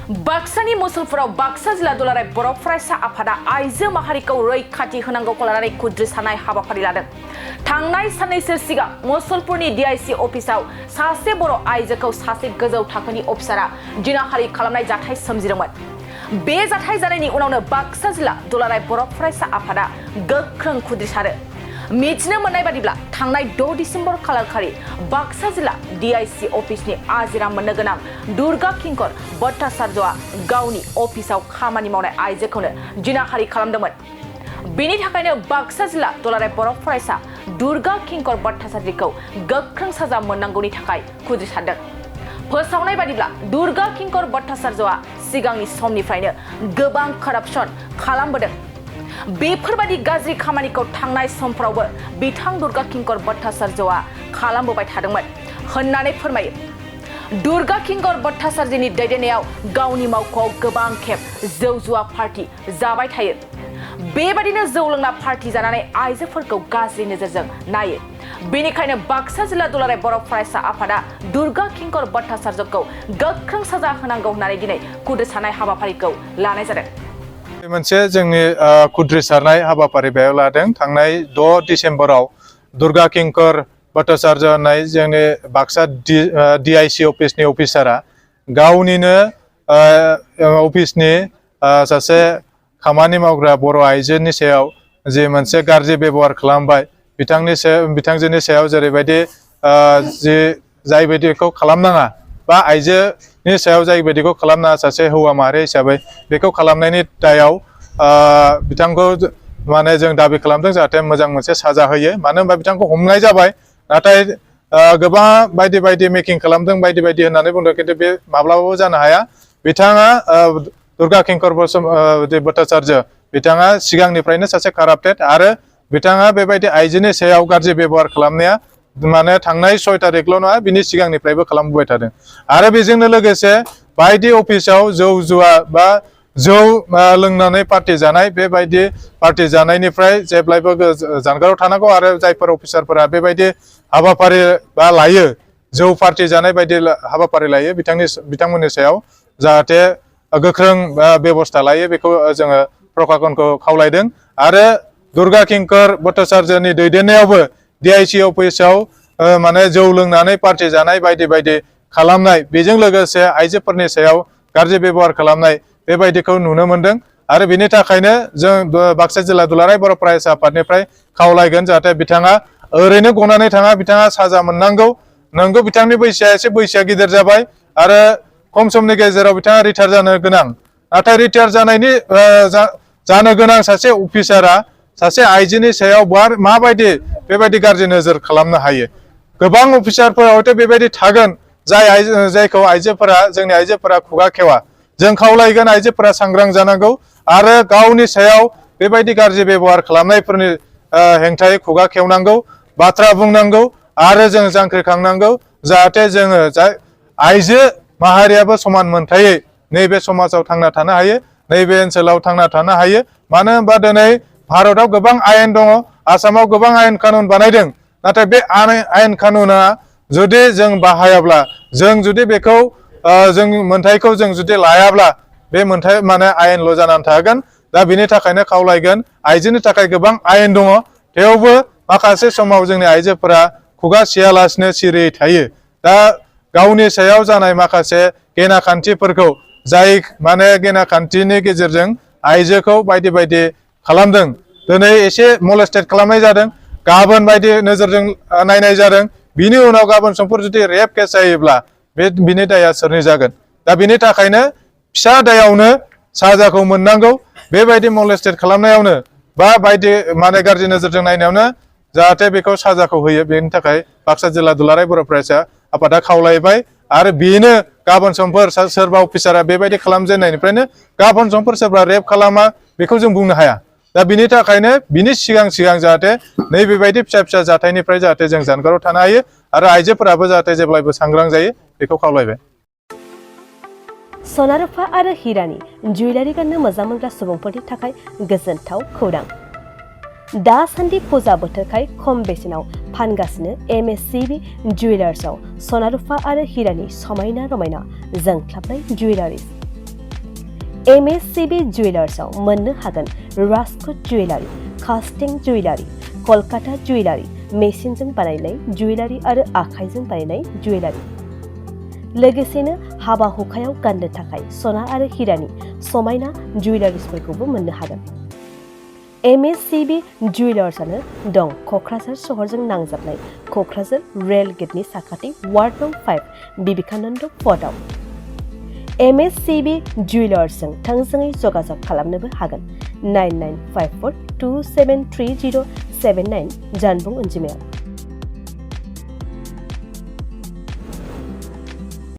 बाक्सानि मुसलपुराव बाक्सा जिल्ला दुलाराय बर' फरायसा आफादा आइजो माहारिखौ रैखाथि होनांगौखौ लानानै खुद्रिसानाय हाबाफारि लादों। थांनाय साननैसो सिगां मुसलपुरनि DIC अफिसाव सासे बर' आइजोखौ सासे गोजौ थाखोनि अफिसारा जिनाहारि खालामनाय जाथाय सोमजिदोंमोन। बे जाथाय जानायनि उनावनो बाक्सा जिल्ला दुलाराय बर' फरायसा आफादा गोख्रों खुद्रिसारो। मिथिनो मोननाय बादिब्ला थांनाय 6 डिसेम्बर खालारखालि बाक्सा जिल्ला DIC अफिसनि आजिरा मोननो गोनां दुर्गा किंकर भट्टाचार्यआ गावनि अफिसाव खामानि मावनाय आइजोखौनो जिनाहारि खालामदोंमोन। बेनि थाखायनो बाक्सा जिल्ला दुलाराय बर' फरायसा दुर्गा किंकर भट्टाचार्यखौ गोख्रों साजा मोननांगौनि थाखाय खुद्रिसारदों। फोसावनाय बादिब्ला दुर्गा किंकर भट्टाचार्यआ सिगांनि समनिफ्रायनो गोबां करापसन खालामबोदों। बेफोरबादि गाज्रि खामानिखौ थांनाय समफ्रावबो बिथां दुर्गा किंकर भट्टाचार्यआ खालामबोबाय थादोंमोन होननानै फोरमायो। दुर्गा किंकर भट्टाचार्यनि दैदेननायाव गावनि मावख'आव गोबां खेब जौ जुवा पार्टी जाबाय थायो। बेबादिनो जौ लोंना पार्टी जानानै आइजोफोरखौ गाज्रि नोजोरजों नायो। बेनिखायनो बाक्सा जिल्ला दुलाराय बर' फरायसा आफादा दुर्गा किंकर भट्टाचार्यखौ गोख्रों साजा होनांगौ होननानै दिनै खुद्रिसानाय हाबाफारिखौ लानाय जादों। मोनसे जोंनि खुद्रिसारनाय हाबाफारि बेयाव लादों। थांनाय 6 डिसेम्बराव दुर्गा किंकर भट्टाचार्य होननाय जोंनि बाक्सा DIC अफिसनि अफिसारा गावनिनो अफिसनि सासे खामानि मावग्रा बर' आइजोनि सायाव जे मोनसे गाज्रि बेबहार खालामबाय, बिथांजोनि सायाव जेरैबायदि जे जायबायदिखौ खालामनाङा बा आइजोनि सायाव जायबायदिखौ खालामनाङा सासे हौवा माहारि हिसाबै बेखौ खालामनायनि दायाव बिथांखौ माने जों दाबि खालामदों जाहाथे मोजां मोनसे साजा होयो। मानो होनबा बिथांखौ हमनाय जाबाय, नाथाय गोबां बायदि मेकिं खालामदों बायदि होननानै बुंदों, खिन्थु बे माब्लाबाबो जानो हाया। बिथाङा दुर्गा किंकर भट्टाचार्य बिथाङा सिगांनिफ्रायनो सासे काराप्टेड आरो बिथाङा बेबायदि आइजोनि सायाव गाज्रि बेबहार खालामनाया माने थांनाय 6 तारिखल' नङा, बिनि सिगांनिफ्रायबो खालामबोबाय थादों। आरो बेजोंनो लोगोसे बायदि अफिसाव जौ जुवा बा जौ लोंनानै पार्टी जानाय, बेबायदि पार्टी जानायनिफ्राय जेब्लायबो जानगाराव थानांगौ। आरो जायफोर अफिसारफोरा बेबायदि हाबाफारि बा लायो, जौ पार्टी जानाय बायदि हाबाफारि लायो, बिथांमोननि सायाव जाहाथे गोख्रों बेबस्था लायो, बेखौ जोङो प्रशासनखौ खावलायदों। आरो दुर्गा किंकर भट्टाचार्यनि दैदेननायावबो DIC अफिसाव माने जौ लोंनानै पार्टी जानाय बायदि खालामनाय, बेजों लोगोसे आइजोफोरनि सायाव गाज्रि बेबहार खालामनाय बेबायदिखौ नुनो मोनदों। आरो बेनि थाखायनो जों बाक्सा जिल्ला दुलाराय बर' फरायसा आफादनिफ्राय खावलायगोन जाहाथे बिथाङा ओरैनो गनानै थाङा, बिथाङा साजा मोननांगौ। नंगौ, बिथांनि बैसोआ गिदिर जाबाय आरो खम समनि गेजेराव बिथाङा रिटायार जानो गोनां। नाथाय रिटायार जानायनि जानो गोनां सासे अफिसारा सासे आइजोनि सायाव माबायदि बेबायदि गाज्रि नोजोर खालामनो हायो? गोबां अफिसारफोर हयथ' बेबायदि थागोन जायखौ जोंनि आइजोफोरा खुगा खेवा। जों खावलायगोन आइजोफोरा सांग्रां जानांगौ आरो गावनि सायाव बेबायदि गाज्रि बेबहार खालामनायफोरनि हेंथायै खुगा खेवनांगौ, बाथ्रा बुंनांगौ आरो जों जांख्रिखांनांगौ जाहाथे जोङो आइजो माहारियाबो समान मोनथायै नैबे समाजाव थांना थानो हायो, नैबे ओनसोलाव थांना थानो हायो। मानो होनबा दिनै भारताव गोबां आयेन दङ, आसामाव गोबां आयेन कानुन बानायदों, नाथाय बे आयेन कानुना जुदि जों बाहायाब्ला, जों जुदि बेखौ जों मोनथायखौ जों जुदि लायाब्ला, बे मोनथाय माने आयेनल' जानानै थागोन। दा बिनि थाखायनो खावलायगोन, आइजोनि थाखाय गोबां आयेन दङ, थेवबो माखासे समाव जोंनि आइजोफोरा खुगा सियालासिनो सिरियै थायो। दा गावनि सायाव जानाय माखासे गेनाखान्थिफोरखौ जाय माने गेनाखान्थिनि गेजेरजों आइजोखौ बायदि खालामदों, दिनै एसे मलेस्टेड खालामनाय जादों, गाबोन बायदि नोजोरजों नायनाय जादों, बिनि उनाव गाबोन समफोर जुदि रेप केस जायोब्ला बिनि दाया सोरनि जागोन? दा बिनि थाखायनो फिसा दायावनो साजाखौ मोननांगौ। बेबायदि मलेस्टेड खालामनायावनो बा बायदि माने गाज्रि नोजोरजों नायनायावनो जाहाथे बेखौ साजाखौ होयो। बेनि थाखाय बाक्सा जिल्ला दुलाराय बर' फरायसा आफादा खावलायबाय। आरो बेनो गाबोन समफोर सोरबा अफिसारा बेबायदि खालामजेननायनिफ्रायनो गाबोन समफोर सोरबा रेप खालामा बेखौ जों बुंनो हाया। दा बिनि थाखायनो बिनि सिगां जाहाथे नैबेबायदि फिसा जाथायनिफ्राय जाहाथे जों जानगाराव थानो हायो आरो आइजोफोराबो जाहाथे जेब्लायबो सांग्रां जायो, बेखौ खावलायबाय। सना रुफा आरो हिरानि जुवेलारि गाननो मोजां मोनग्रा सुबुंफोरनि थाखाय गोजोनथाव खौरां। दासान्दि फुजा बोथोरखाय खम बेसेनाव फानगासिनो MSCB जुवेलार्सआव सना रुफा आरो हिरानि समायना रमायना जोंख्लाबनाय जुवेलारिज। MSCB जुवेलार्सआव मोननो हागोन राजकोट जुवेलारि, कास्टिं जुवेलारि, कलकाता जुवेलारि, मेसिनजों बानायनाय जुवेलारि आरो आखाइजों बानायनाय जुवेलारि। लोगोसेनो हाबा हुखायाव गाननो थाखाय सना आरो हिरानि समायना जुवेलारिसफोरखौबो मोननो हागोन। MSCB जुवेलार्सआनो दं क'क्राझार सहरजों नांजाबनाय क'क्राझार रेल गेटनि साखाथि वार्ड नं 5 बिबेकानन्द पथआव। MSCB जुवेलार्सजों थोंजोङै जगाजग खालामनोबो हागोन 9954273079 जानबुं अनजिमायाव।